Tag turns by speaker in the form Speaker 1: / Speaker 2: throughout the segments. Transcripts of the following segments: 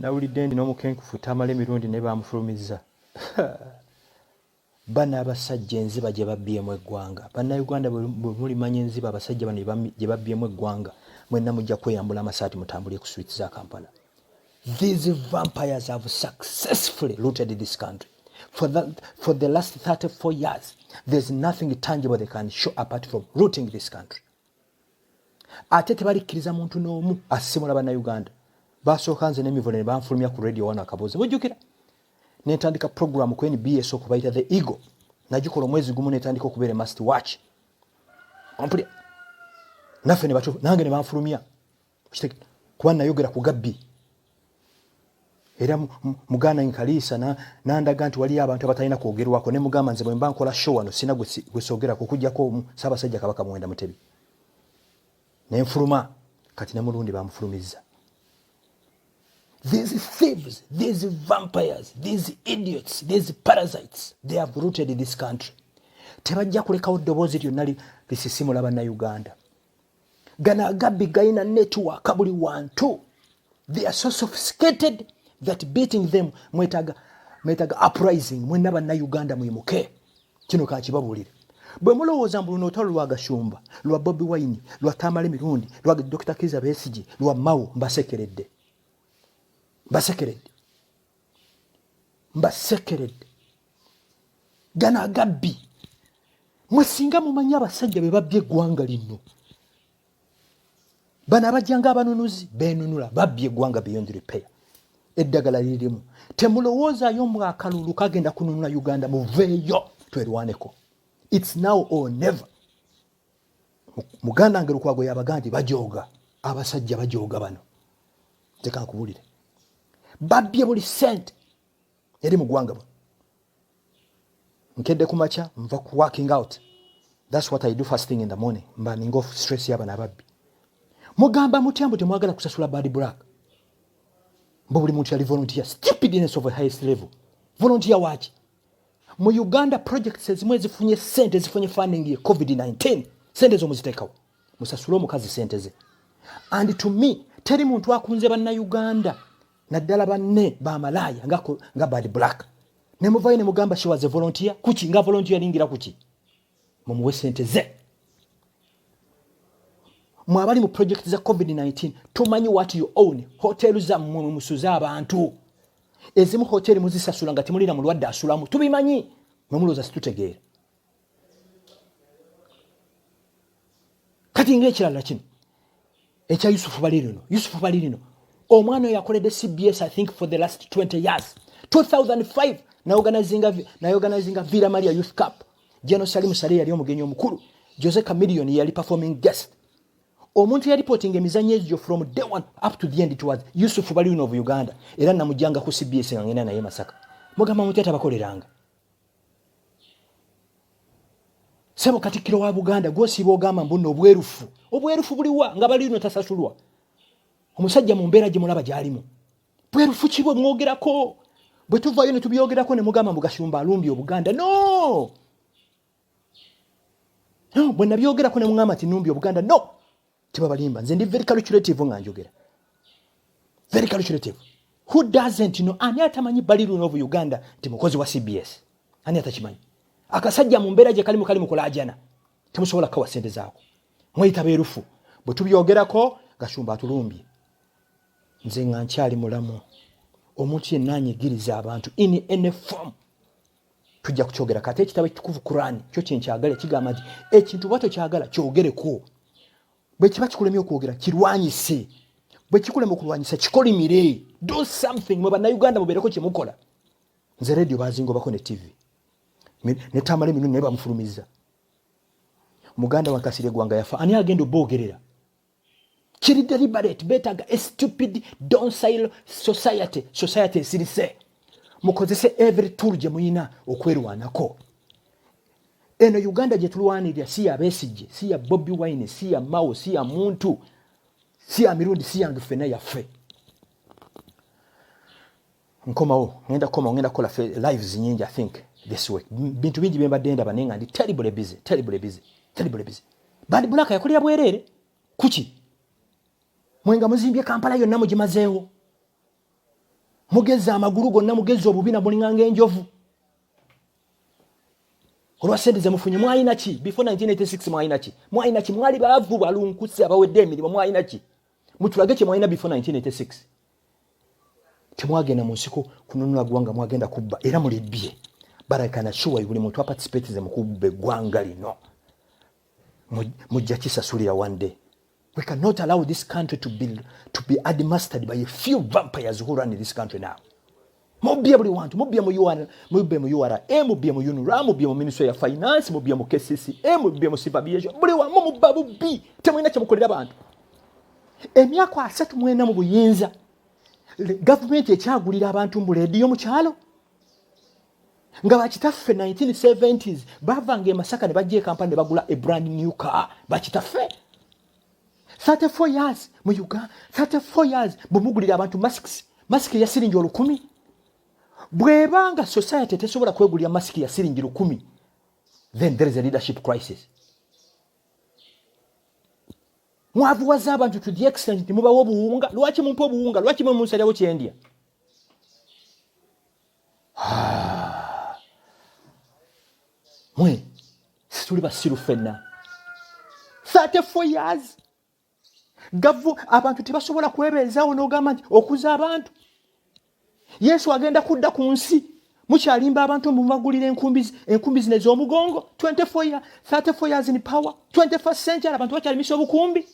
Speaker 1: Nawulidde nti n'omukenkufu Tamale Mirundi naye baamufulumizza. Bano abasajja enziba gye babbyemu eggwanga. Bannayuganda bwe mulimanya enziba abasajja bano gye babbyemu eggwanga, mwenna mujja kweyambula amasaati mutambulire ku streets za Kampala. These vampires have successfully looted this country. For the last 34 years, there's nothing tangible they can show apart from looting this country. Ate tebalikkiriza muntu n'omu asimula Bannayuganda. Basooka nze n'emivule ne banfulumya ku Radio One akaboozi. Mujjukira? Nentandika program ku NBS okubayita The Eagle. Nagikola omwezi gumu netandika okubeera must watch. Ompulira? Naffe ne batu nange ne banfulumya. Kuba nayogera ku gabbi. Era muganda Nkaliisa nandaga nti waliyo abantu abatalina kwogerwako, ne mugamba nze bwe mba nkola show wano sina gwe soogerako okuggyako omu, Ssaabasajja Kabaka Muwenda Mutebi. Ne nfuluma. Kati ne Mulundi bamufulumizza. These thieves, these vampires, these idiots, these parasites, they have rooted this country. Tebajja kulekawo ddoboozi lyonna lisisimula Bannayuganda. Gano agabbi galina network buli wantu. They are so sophisticated that beating them mwetaaga uprising. Mwenna Bannayuganda mwimuke. Kino kakibabuulire. Bwe mulowooza mbu luno olutalo lwa Gashumba, lwa Bobi Wine, lwa Tamale Mirundi, lwa Dr. Kiza Besigye, lwa Mao, mbasekeredde. Mbasekeredde. Mbasekeredde. Gano agabbi. Mwe singa mumanyi abasajja be babbye eggwanga lino. Bano abajja ng'abanunuzi beenunula, babbye eggwanga beyond repair. Eddagala lirimu. Temulowoozaayo mbu akalulu kagenda kununula Uganda, muveeyo twerwaneko. It's now or never. Muganda wange Lukwago yabaga nti bajooga, abasajja bajooga bano. Nze kankubulire. Babbye buli ssente eri mu ggwanga buno. Nkedde ku makya nva ku working out. That's what I do first thing in the morning. Mba ninga off stress y'abano ababbi. Mugamba mutya mbu temwagala kusasula Bad Black? Mbu buli muntu yali volunteer. Stupidness of a highest level. Volunteer waaki? Mu Uganda projects ezimu ezifunye ssente, ezifunye funding ye COVID-19, ssente zo muziteekawo. Musasule omukazi ssente ze. And to me, teri muntu akunze Bannayuganda naddala banne bamalaaya nga Bad Black. Ne muvayo ne mugamba she was a volunteer. Kuki nga volunteer yalingira kuki? Mumuwe ssente ze. Mwe abali mu project za COVID-19 tumanyi what you own. Hotelu zammwe mwe musuze abantu. Ezimu hoteli muzisasula nga temulina mulwadde asulamu. Tubimanyi. Mwe mulowooza situtegeera. Kati ng'ekirala kino ekya Yusufu Balirino. Yusufu Balirino omwana oyo akoledde CBS, I think, for the last 20 years. 2005 naorganizinga Villa Maria Youth Cup. General Salim Saleh yali omugenyi omukulu. Jose Chameleone yali performing guest. Omuntu yali reporting emizannyo egyo from day one up to the end, it was Yusuf Balirino of Uganda. Era namujjanga ku CBS nga ngenda naye Masaka. Mugamba mutya tabakoleranga? Ssebo Katikkiro wa Buganda, gw'osiiba ogamba mbu nno obwerufu. Obwerufu buliwa nga Balirino tasasulwa? Omusajja mu mbeera gye mulaba gy'alimu. Bwerufu ki bwe mwogerako? Bwe tuvaayo ne tubyogerako ne mugamba mbu Gashumba alumbye Obuganda. No! No, bwe nabyogerako ne mugamba nti nnumbye Obuganda. No! Tebabalimba. Nze ndi very calculative nga njogera. Very calculative. Who doesn't know? Ani atamanyi Balirino of Uganda nti mukozi wa CBS? Ani atakimanyi? Akasajja mu mbeera gye kalimu kali mu kulaajana. Temusobola kukawa ssente zaako. Mweyita beerufu. Bwe tubyogerako Gashumba atulumbye. Nze nga nkyali mulamu. Omuntu yenna anyigiriza abantu in any form. Tujja kukyogera. Kati ekitabo ekitukuvu Quran kyo kye nkyagala kigamba nti ekintu bw'atyo kyagala kyogereko. Bwe kiba kikulemye okwogera kirwanyise. Bwe kikulema okulwanyisa kikolimire. Do something. Mwe Bannayuganda mubeereko kye mukola. Nze radio bazingobako ne TV. Ne Tamale Mirundi naye bamufulumizza. Muganda wa Kasirye Ggwanga yafa. Ani agenda oboogerera? Kiri deliberate. Beetaaga a stupid docile society. Society esirise. Mukozese every tool gye muyina okwerwanako. Eno Uganda gye tulwanirira si ya Besigye, si ya Bobi Wine, si ya Mao, si ya muntu, si ya Mirundi, si yange, ffenna yaffe. Nkomawo, ngenda kukomawo, ngenda kukola lives nyingi, I think, this week. Bintu bingi bye mbadde ndaba naye nga ndi terribly busy, terribly busy, terribly busy. Bad Black yakolera bwereere kuki? Mwe nga muzimbye Kampala yonna mugimazeewo. Mugezi amagulu gonna, mugezi obubina bulinganga enjovu olwa sente zemufunye. Mwalina ki before 1986? Mwalina ki? Mwalina ki? Mwali baavu, balunkuse, abawedde emirimu. Mwalina ki? Mutulage kye mwalina before 1986. Temwagenda mu nsiko kununula ggwanga, mwagenda kubba era mulibbye. But I can assure you, buli muntu aparticipatize mu kubba eggwanga lino mujja kisasulira one day. We cannot allow this country to be administered by a few vampires who run this country now. Mubbye buli wantu, mubbye mu UR, mubbye mu URA, mubbye mu UNRA, mubbye mu Ministry ya Finance, mubbye mu KCCA, mubbye mu Civil Aviation, buli wamu mubba bubbi. Temulina kyemukolera bantu. Emyaka 34 mu buyinza, gavumenti ekyagulira abantu mbu leediyo mu kyalo, nga bakitaffe 1970s bavanga e Masaka ne bajja e Kampala ne bagula a brand new car. Bakitaffe 34 years mu Uganda, 34 years, bwemugulira abantu masks, masiki eya siringi 1000. Bwebanga society tesobola kwegulira masiki ya siringi 1000, then there is a leadership crisis. Mwavuwaza abantu to the extent nti mubawa obuwunga. Lwaki mumpa obuwunga? Lwaki mwe munsalirawo kyendya? Ah. Mwe situli basiru ffenna. 34 years gavu, abantu tebasobola kwebeezaawo, n'ogamba nti okuza abantu Yesu agenda kudda ku nsi, mukyalimba abantu mubagulira enkumbi zino ez'omugongo. 24 year, 34 years in power, 21st century, abantu bakyalimisa obukumbi.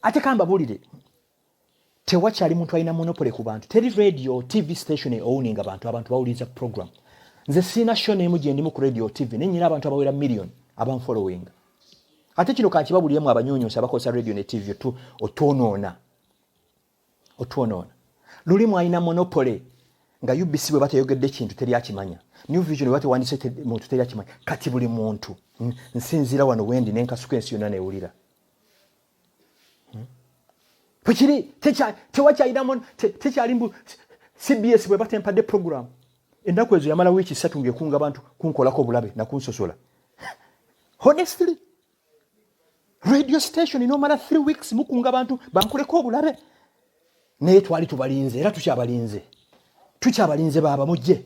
Speaker 1: Ate kambabulire, tewakyali muntu alina monopoly ku bantu. Teri radio, TV station owning abantu. Abantu bawuliriza program. Nze sirina show n'emu gye ndimu ku radio, TV, naye nyina abantu abawera million abanfollowing. Ate kino kankibabuliremu, abanyunyusi abakozesa radio ne TV otwonoona, otwonoona. Luli mwalina monopoly nga UBC bwe batayogedde kintu teri akimanya, New Vision bwe batewandise muntu teri akimanya. Kati buli muntu, nsinziira wano wendi nenkasuka ensi yonna newulira. Bwekiri, tewakyalinamu, tekyali mbu CBS bwe batempadde program. Ennaku ezo yamala wiiki 3 ng'ekunga bantu kunkolako obulabe nakunsosola. Honestly, radio station nomala 3 weeks mukunga bantu bankoleko obulabe, naye twali tubalinze era tukyabalinze, tukyabalinze. Baaba mujje,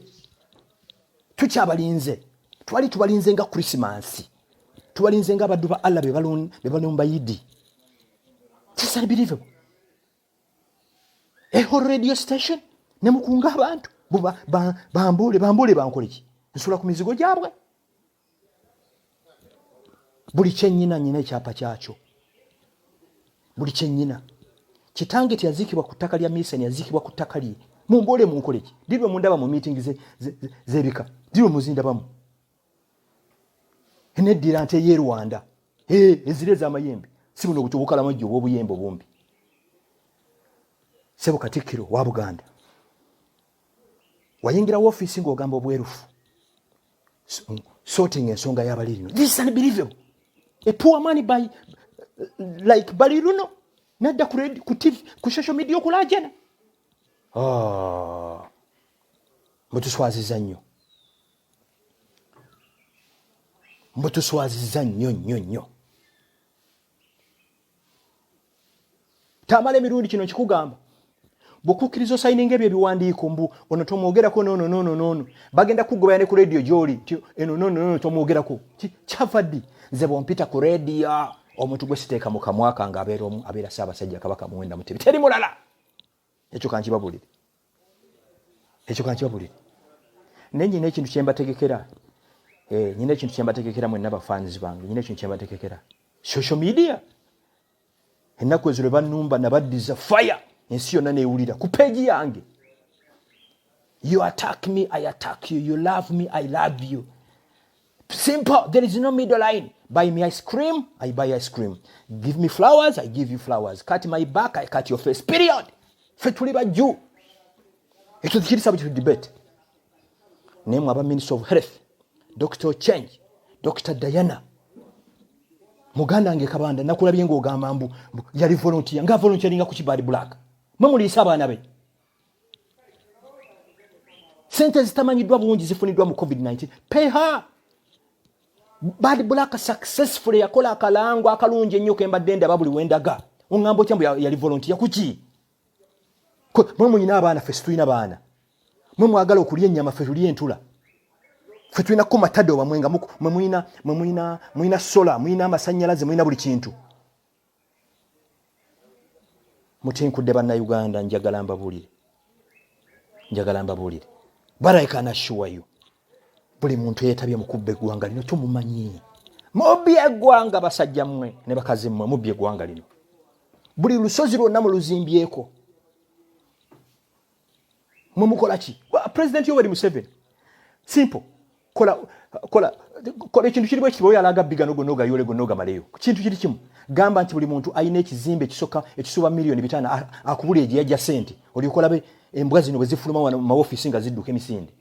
Speaker 1: tukyabalinze. Twali tubalinze nga Krisimansi, tubalinze nga abaddu ba Allah be balumba Yidi. It's unbelievable. A whole radio station ne mukunga abantu bambule, bambule, bankole ki? Nsula ku mizigo gyabwe. Buli kyennyina nyina ekyapa kyakyo, buli kyennyina. Kitange teyaziikibwa ku ttaka lya misani, yaziikibwa ku ttaka lye. Mumbole, munkole ki? Dirwe mundaba mu meeting z'ebika? Dirwe muzindabamu? Neddira nte y'e Rwanda ezira ez'amayembe, si buno buti obukalamajjo obw'obuyembe obumbi. Sebo Katikkiro wa Buganda, wayingira woofiisi ng'ogamba obwerufu, sorting ensonga y'abalirino. This is unbelievable. A poor man by like Baliruno nadda ku radio, ku TV, ku social media okulajana. Ah, mutuswaziza nnyo, mutuswaziza nnyo nnyo nnyo. Tamala emirundi kino nkikugamba, bwekukkiriza osayininga ebyo ebiwandiiko mbu ono tomwogerako, nono nono nono, bagenda kugobaya ne ku radio gyoli nti eno nono nono tomwogerako. Kyava ddi? Nze bwompita ku radio, omuntu gwe siteeka mu kamwa kange abeera omu, abeera Ssaabasajja Kabaka Muwenda Mutebi, teri mulala. Ekyo kankibabulire, ekyo kankibabulire. Naye nyina ekintu kyembategekera, nyina ekintu kyembategekera mwenna bafaanizi bange, nyina ekintu kyembategekera. Social media ennaku ezo lwe banumba nabaddiza fire, ensi yonna newulira ku peegi yange. You attack me, I attack you. You love me, I love you. Simple. There is no middle line. Buy me ice cream, I buy ice cream. Give me flowers, I give you flowers. Cut my back, I cut your face. Period. Ffe tuli bajju, ekyo tekiri subject to debate. Naye mwe aba Minister of Health, Dr Change, Dr Diana, muganda wange Kabanda, nakulabye ng'ogamba mbu yali volunteer, nga volunteeringa ku Kibali Black. Mwe muliisa abaana be sente zitamanyiddwa bulungi zifuniddwa mu COVID-19. Pay her. Bad Black successfully yakola akalango akalungi ennyo kembadde ndaba buli wendaga. Oŋŋamba otya mbu yali volunteer kuki? Mwe mulina abaana, ffe situlina baana. Mwe mwagala okulya ennyama, ffe tulya entula. Ffe tulina kumatado bamwe nga mwe mulina, mwe mulina, mulina sola, mulina amasannyalaze, mulina buli kintu. Mutinkudde Bannayuganda, njagala mbabuulire, njagala mbabuulire, but I can assure you, buli muntu eyetabye mu kubba eggwanga lino tumumanyi. Mubbi eggwanga, basajja mmwe ne bakazi mmwe, mubbi eggwanga lino. Buli lusozi lwonna muluzimbyeko. Mwe mukola ki? President Yoweri Museveni, simple, kola kola kola ekintu kiri bwekiti. Bwe yalaga bigano gonna ogayole gonna ogamaleyo, kintu kiri kimu. Gamba nti buli muntu alina ekizimbe ekisoka ekisuba 5,000,000 akubula egye yajja sente. Olyoka olabe embwa zino bwe zifuluma wano mu mawofiisi nga zidduka emisinde.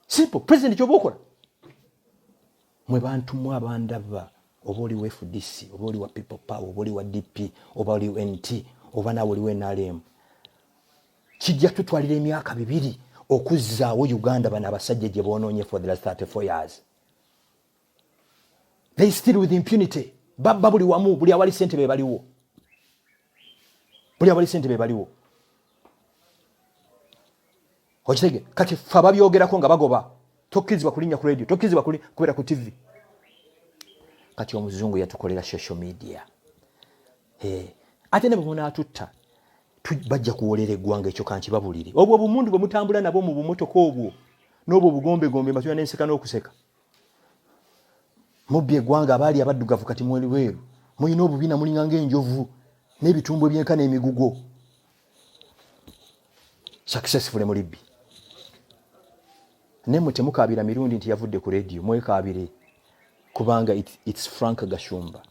Speaker 1: Simple, president, kyoba okola. Mwe bantu mwe abandaba, oba oli wa FDC, oba oli wa People Power, oba oli wa DP, oba oli NT, oba naawe oli wa NRM, kijja tutwalira emyaka 2 okuzzaawo Uganda bano abasajja gye boonoonye for the last 34 years. They still with impunity. Babba buli wamu, buli awali sente be baliwo, buli awali sente be baliwo. Okitege? Kati ffe ababyogerako nga bagoba, tokkirizibwa kulinnya ku radio, tokkirizibwa kubeera ku TV. Kati omuzungu yatukolera social media. Eh, ate ne bwe munaatutta, bajja kuwolera eggwanga. Ekyo kankibabulire. Obwo obumundu bwe mutambula nabwo mu bumotoka obwo n'obwo obugombegombe, mbatulira n'enseka n'okuseka. Mubbi eggwanga, abaali abaddugavu kati mwelweru, mulina obubina, mulinga ng'enjovu n'ebitumbwe byenka n'emigugo. Successfully mulibbi. Naye mwe temukaabira Mirundi nti yavudde ku radio, mwekaabire kubanga it's Frank Gashumba.